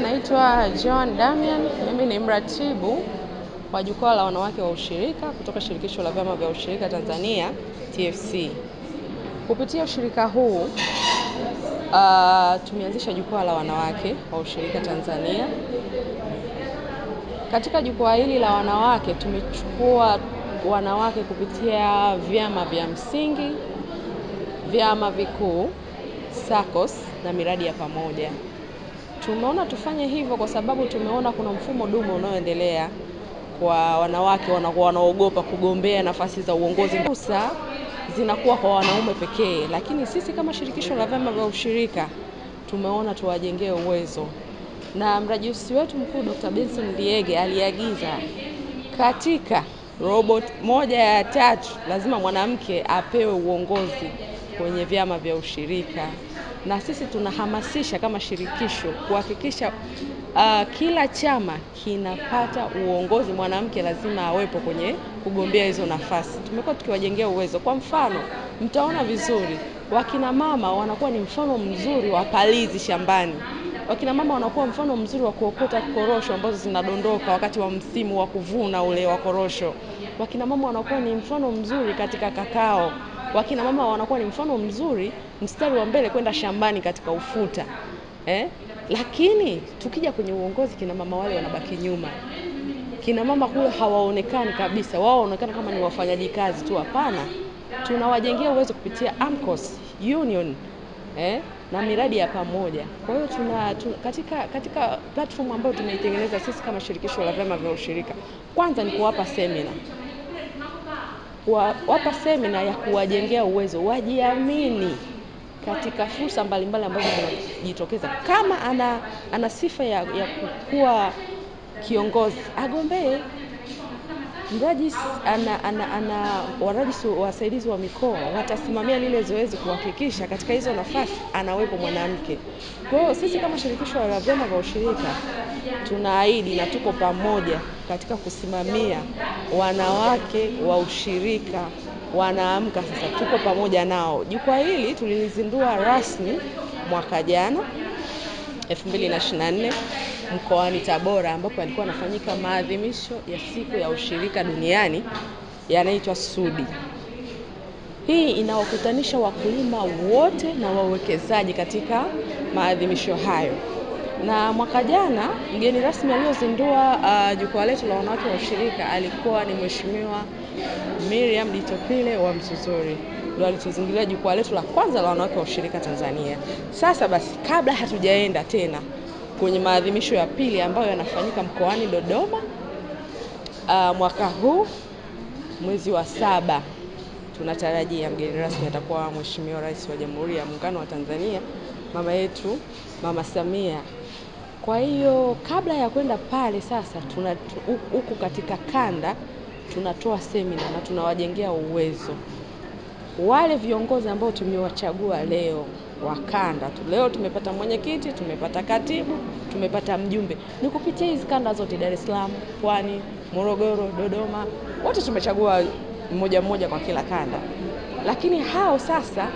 Naitwa Joan Damian, mimi ni mratibu wa jukwaa la wanawake wa ushirika kutoka Shirikisho la Vyama vya Ushirika Tanzania TFC. Kupitia ushirika huu tumeanzisha jukwaa la wanawake wa ushirika Tanzania. Katika jukwaa hili la wanawake tumechukua wanawake kupitia vyama vya msingi, vyama vikuu, SACCOS na miradi ya pamoja. Tumeona tufanye hivyo kwa sababu tumeona kuna mfumo dume unaoendelea kwa wanawake wanakuwa wanaogopa kugombea nafasi za uongozi. Fursa zinakuwa kwa wanaume pekee, lakini sisi kama Shirikisho la Vyama vya Ushirika tumeona tuwajengee uwezo. Na mrajisi wetu mkuu Dr. Benson Ndiege aliagiza katika robot 1 ya 3 lazima mwanamke apewe uongozi kwenye vyama vya ushirika. Na sisi tunahamasisha kama shirikisho kuhakikisha kila chama kinapata uongozi, mwanamke lazima awepo kwenye kugombea hizo nafasi. Tumekuwa tukiwajengea uwezo. Kwa mfano, mtaona vizuri wakina mama wanakuwa ni mfano mzuri wa palizi shambani. Wakina mama wanakuwa mfano mzuri wa kuokota korosho ambazo zinadondoka wakati wa msimu wa kuvuna ule wa korosho. Wakina mama wanakuwa ni mfano mzuri katika kakao. Wakina mama wanakuwa ni mfano mzuri mstari wa mbele kwenda shambani katika ufuta. Lakini tukija kwenye uongozi kina mama wale wanabaki nyuma. Kina mama kule hawaonekani kabisa. Wao wanaonekana kama ni wafanyaji kazi tu. Hapana. Tunawajengea uwezo kupitia AMCOS, Union, na miradi ya pamoja. Kwa hiyo katika platform ambayo tumeitengeneza sisi kama Shirikisho la Vyama vya Ushirika, kwanza ni kuwapa semina. Kuwapa semina ya kuwajengea uwezo, wajiamini katika fursa mbalimbali ambazo zinajitokeza. Kama ana sifa ya kuwa kiongozi, agombee. Mrajisi ana warajisi wasaidizi wa mikoa watasimamia lile zoezi kuhakikisha katika hizo nafasi anawepo mwanamke. Kwa hiyo sisi kama Shirikisho la Vyama vya Ushirika tunaahidi na tuko pamoja katika kusimamia wanawake wa ushirika wanaamka sasa, tuko pamoja nao. Jukwaa hili tulilizindua rasmi mwaka jana 2024 mkoani Tabora, ambapo yalikuwa yanafanyika maadhimisho ya siku ya ushirika duniani yanaitwa SUDI. Hii inawakutanisha wakulima wote na wawekezaji katika maadhimisho hayo. Na mwaka jana mgeni rasmi aliyozindua jukwaa letu la wanawake wa ushirika alikuwa ni Mheshimiwa Miriam Ditopile wa Msuzuri. Ndio alituzindulia jukwaa letu la kwanza la wanawake wa ushirika Tanzania. Sasa basi, kabla hatujaenda tena kwenye maadhimisho ya pili ambayo yanafanyika mkoani Dodoma mwaka huu mwezi wa 7, tunatarajia mgeni rasmi atakuwa Mheshimiwa Rais wa Jamhuri ya Muungano wa Tanzania, mama yetu Mama Samia. Kwa hiyo kabla ya kwenda pale sasa, huku katika kanda tunatoa semina na tunawajengea uwezo wale viongozi ambao tumewachagua leo wa kanda. Leo tumepata mwenyekiti, tumepata katibu, tumepata mjumbe. Ni kupitia hizi kanda zote, Dar es Salaam, Pwani, Morogoro, Dodoma, wote tumechagua mmoja mmoja kwa kila kanda. Lakini hao sasa,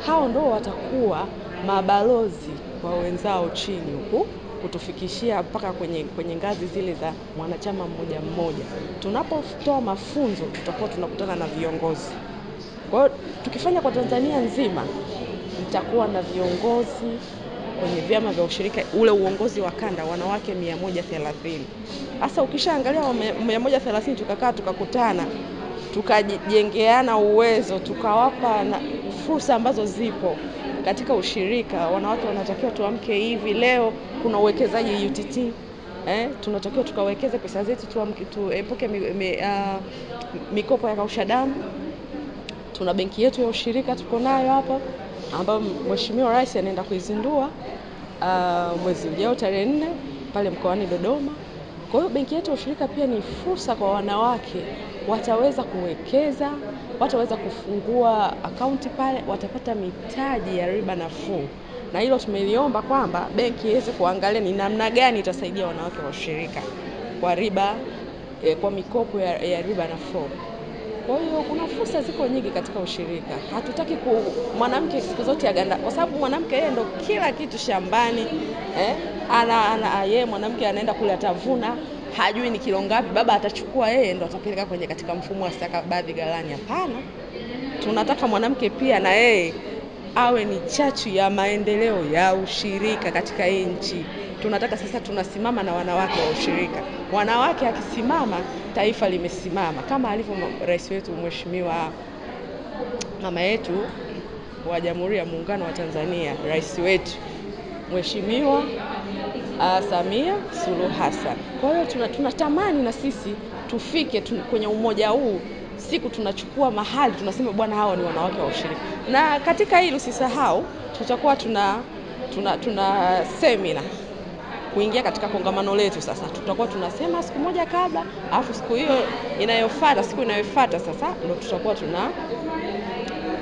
hao ndio watakuwa mabalozi kwa wenzao chini huku kutufikishia mpaka kwenye ngazi zile za mwanachama mmoja mmoja. Tunapotoa mafunzo tutakuwa tunakutana na viongozi. Kwa hiyo tukifanya kwa Tanzania nzima, mtakuwa na viongozi kwenye vyama vya ushirika, ule uongozi wa kanda wanawake 130. Sasa ukishaangalia 130, tukakaa tukakutana, tukajengeana uwezo, tukawapa fursa ambazo zipo katika ushirika. Wanawake wanatakiwa tuamke hivi. Leo kuna uwekezaji UTT, tunatakiwa tukawekeze pesa zetu, tuepuke mikopo ya kausha damu. Tuna benki yetu ya ushirika tuko nayo hapa ambayo Mheshimiwa Rais anaenda kuizindua mwezi ujao tarehe 4 pale mkoani Dodoma. Kwa hiyo benki yetu ya ushirika pia ni fursa kwa wanawake, wataweza kuwekeza, wataweza kufungua akaunti pale, watapata mitaji ya riba nafuu. Na hilo tumeliomba kwamba benki iweze kuangalia ni namna gani itasaidia wanawake wa ushirika kwa riba, kwa mikopo ya riba nafuu. Kwa hiyo kuna fursa ziko nyingi katika ushirika. Hatutaki mwanamke siku zote aganda, kwa sababu mwanamke yeye ndo kila kitu shambani. Yeye mwanamke anaenda kule atavuna, hajui ni kilo ngapi, baba atachukua yeye ndo atapeleka kwenye katika mfumo wa stakabadhi ghalani. Hapana. Tunataka mwanamke pia na yeye awe ni chachu ya maendeleo ya ushirika katika hii nchi. Tunataka sasa tunasimama na wanawake wa ushirika. Wanawake akisimama, taifa limesimama. Kama alivyo rais wetu Mheshimiwa mama yetu wa Jamhuri ya Muungano wa Tanzania, rais wetu Mheshimiwa Samia Suluhu Hassan. Kwa hiyo tunatamani na sisi tufike kwenye umoja huu, siku tunachukua mahali tunasema bwana, hawa ni wanawake wa ushirika. Na katika hili usisahau tutakuwa tuna semina kuingia katika kongamano letu. Sasa tutakuwa tunasema siku moja kabla, alafu siku hiyo inayofuata, siku inayofuata sasa ndio tutakuwa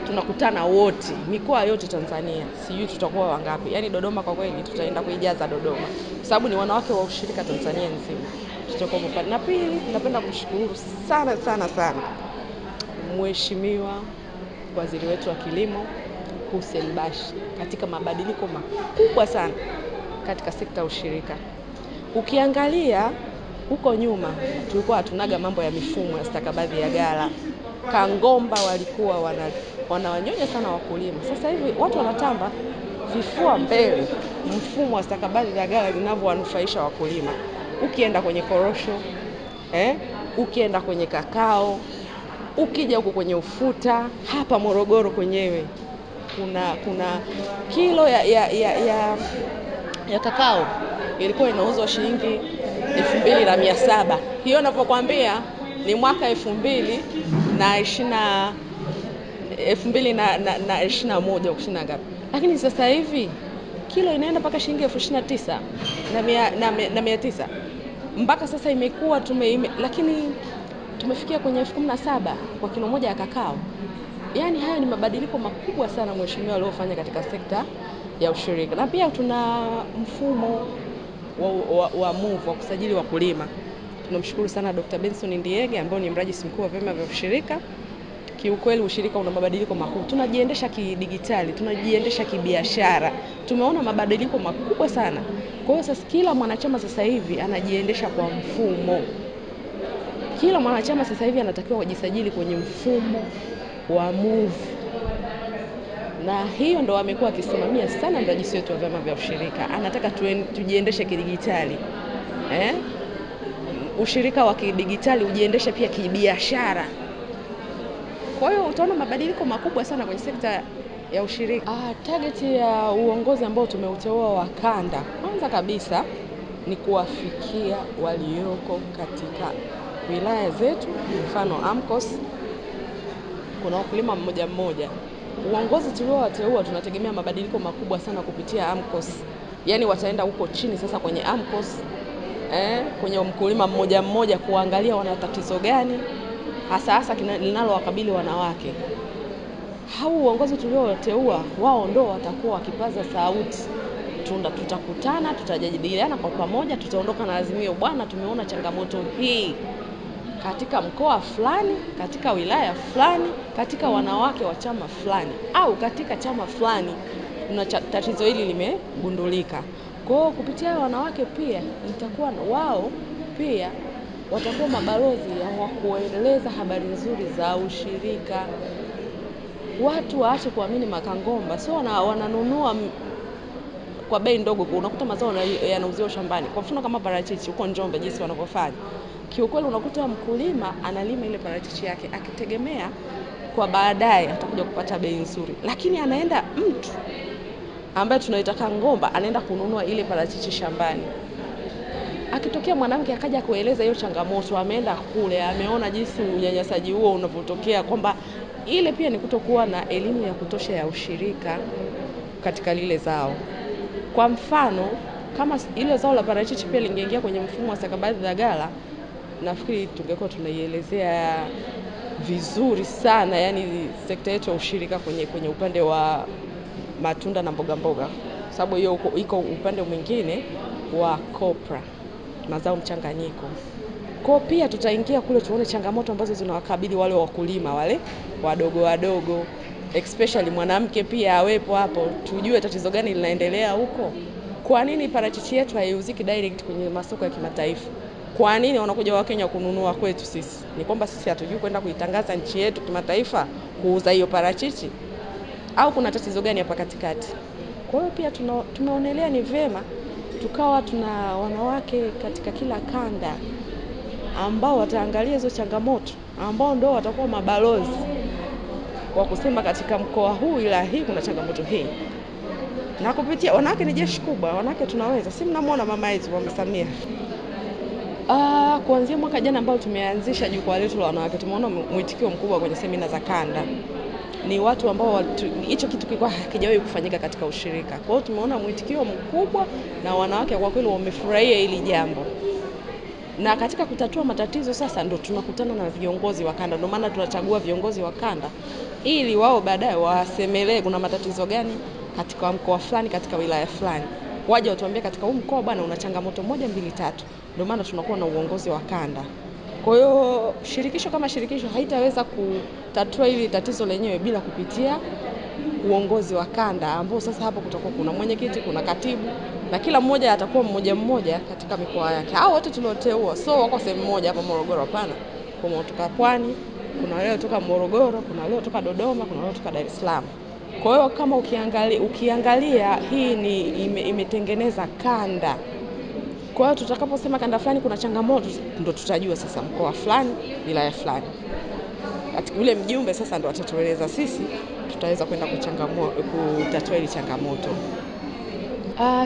tunakutana wote mikoa yote Tanzania. Sijui tutakuwa wangapi. Yaani Dodoma kwa kweli tutaenda kuijaza Dodoma, kwa sababu ni wanawake wa ushirika Tanzania nzima. Tutakuwa pale. Na pili, napenda kushukuru sana sana sana Mheshimiwa Waziri wetu wa Kilimo Hussein Bashe katika mabadiliko makubwa sana katika sekta ya ushirika. Ukiangalia huko nyuma tulikuwa hatunaga mambo ya mifumo ya stakabadhi ya ghala. Kangomba walikuwa wanawanyonya sana wakulima. Sasa hivi watu wanatamba vifua mbele mfumo wa stakabadhi za ghala zinavyowanufaisha wakulima. Ukienda kwenye korosho, ukienda kwenye kakao, ukija huko kwenye ufuta, hapa Morogoro kwenyewe kuna kilo ya kakao ilikuwa inauzwa shilingi 2700. Hiyo ninapokuambia ni mwaka 2021 ngapi. Lakini sasa hivi kilo inaenda mpaka shilingi 29,900. Mpaka sasa imekuwa lakini tumefikia kwenye 17,000 kwa kilo moja ya kakao. Yaani haya ni mabadiliko makubwa sana mheshimiwa aliyofanya katika sekta ya ushirika. Na pia tuna mfumo wa MOVE wa kusajili wakulima. Tunamshukuru sana Dr. Benson Ndiege ambaye ni mrajisi mkuu wa vyama vya ushirika. Kiukweli ushirika una mabadiliko makubwa. Tunajiendesha kidigitali, tunajiendesha kibiashara. Tumeona mabadiliko makubwa sana. Kwa hiyo sasa kila mwanachama sasa hivi anajiendesha kwa mfumo. Kila mwanachama sasa hivi anatakiwa kujisajili kwenye mfumo wa MOVE. Na hiyo ndo amekuwa akisimamia sana mrajisi wetu wa vyama vya ushirika. Anataka tujiendeshe kidigitali. Ushirika wa kidigitali ujiendeshe pia kibiashara. Kwa hiyo utaona mabadiliko makubwa sana kwenye sekta ya ushirika. Target ya uongozi ambao tumeuteua wa kanda, kwanza kabisa ni kuwafikia walioko katika wilaya zetu. Mfano AMCOS kuna wakulima mmoja mmoja. Uongozi tuliowateua tunategemea mabadiliko makubwa sana kupitia AMCOS. Yaani wataenda huko chini sasa kwenye AMCOS, kwenye mkulima mmoja mmoja kuangalia wana tatizo gani hasa hasa linalowakabili wanawake. Hao uongozi tuliowateua wao ndio watakuwa wakipaza sauti. Tutakutana, tutajadiliana kwa pamoja, tutaondoka na azimio, bwana tumeona changamoto hii katika mkoa fulani, katika wilaya fulani, katika wanawake wa chama fulani au katika chama fulani kuna tatizo hili limegundulika. Kwa hiyo kupitia wanawake pia itakuwa wao pia watakuwa mabalozi wa kueleza habari nzuri za ushirika. Watu waache kuamini makangomba, sio wananunua kwa bei ndogo, unakuta mazao yanauziwa shambani. Kwa mfano kama parachichi huko Njombe jinsi wanavyofanya. Kiukweli unakuta mkulima analima ile parachichi yake akitegemea kwa baadaye atakuja kupata bei nzuri. Lakini anaenda mtu ambaye tunaita kangomba anaenda kununua ile parachichi shambani. Akitokea mwanamke akaja kueleza hiyo changamoto, ameenda kule, ameona jinsi unyanyasaji huo unavyotokea, kwamba ile pia ni kutokuwa na elimu ya kutosha ya ushirika katika lile zao. Kwa mfano kama ile zao la parachichi pia lingeingia kwenye mfumo wa stakabadhi za ghala, nafikiri tungekuwa tunaielezea vizuri sana, yani sekta yetu ya ushirika kwenye upande wa matunda na mboga mboga, sababu hiyo iko upande mwingine wa kopra, mazao mchanganyiko. Kwa pia tutaingia kule tuone changamoto ambazo zinawakabili wale wakulima wale wadogo wadogo, especially mwanamke pia awepo hapo, tujue tatizo gani linaendelea huko. Kwa nini parachichi yetu haiuziki direct kwenye masoko ya kimataifa? Kwa nini wanakuja Wakenya kununua kwetu sisi? Ni kwamba sisi hatujui kwenda kuitangaza nchi yetu kimataifa kuuza hiyo parachichi, au kuna tatizo gani hapa katikati? Kwa hiyo pia tumeonelea ni vyema tukawa tuna wanawake katika kila kanda ambao wataangalia hizo changamoto, ambao ndio watakuwa mabalozi wa kusema katika mkoa huu ila hii kuna changamoto hii. Na kupitia wanawake ni jeshi kubwa, wanawake tunaweza. Si mnamuona mama yetu Mama Samia. Kuanzia mwaka jana ambao tumeanzisha jukwaa letu la wanawake, tumeona mwitikio mkubwa kwenye semina za kanda. Ni watu ambao hicho kitu kilikuwa hakijawahi kufanyika katika ushirika. Kwa hiyo tumeona mwitikio mkubwa na wanawake kwa kweli wamefurahia hili jambo. Na katika kutatua matatizo sasa ndo tunakutana na viongozi wa kanda. Ndio maana tunachagua viongozi wa kanda ili wao baadaye wasemelee kuna matatizo gani katika mkoa fulani, katika wilaya fulani. Waje watuambie katika huu mkoa bwana una changamoto 1 2 3. Ndio maana tunakuwa na uongozi wa kanda. Kwa hiyo shirikisho kama shirikisho haitaweza kutatua hili tatizo lenyewe bila kupitia uongozi wa kanda, ambao sasa hapo kutakuwa kuna mwenyekiti, kuna katibu, na kila mmoja atakuwa mmoja mmoja katika mikoa yake. Hao wote tulioteua so wako sehemu moja hapa Morogoro, hapana. Kuna kutoka Pwani, kuna wale kutoka Morogoro, kuna wale kutoka Dodoma, kuna wale kutoka Dar es Salaam. Kwa hiyo kama ukiangalia hii ni imetengeneza kanda. Kwa hiyo tutakaposema kanda fulani kuna changamoto, ndo tutajua sasa mkoa fulani, wilaya fulani. Yule mjumbe sasa ndo atatueleza sisi, tutaweza kwenda kutatua ile changamoto.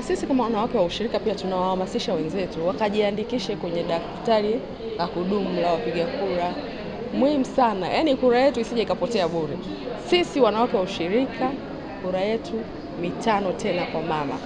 Sisi kama wanawake wa ushirika pia tunawahamasisha wenzetu wakajiandikishe kwenye daftari la kudumu la wapiga kura. Muhimu sana, yaani kura yetu isije ikapotea bure. Sisi wanawake wa ushirika, kura yetu 5 tena kwa mama.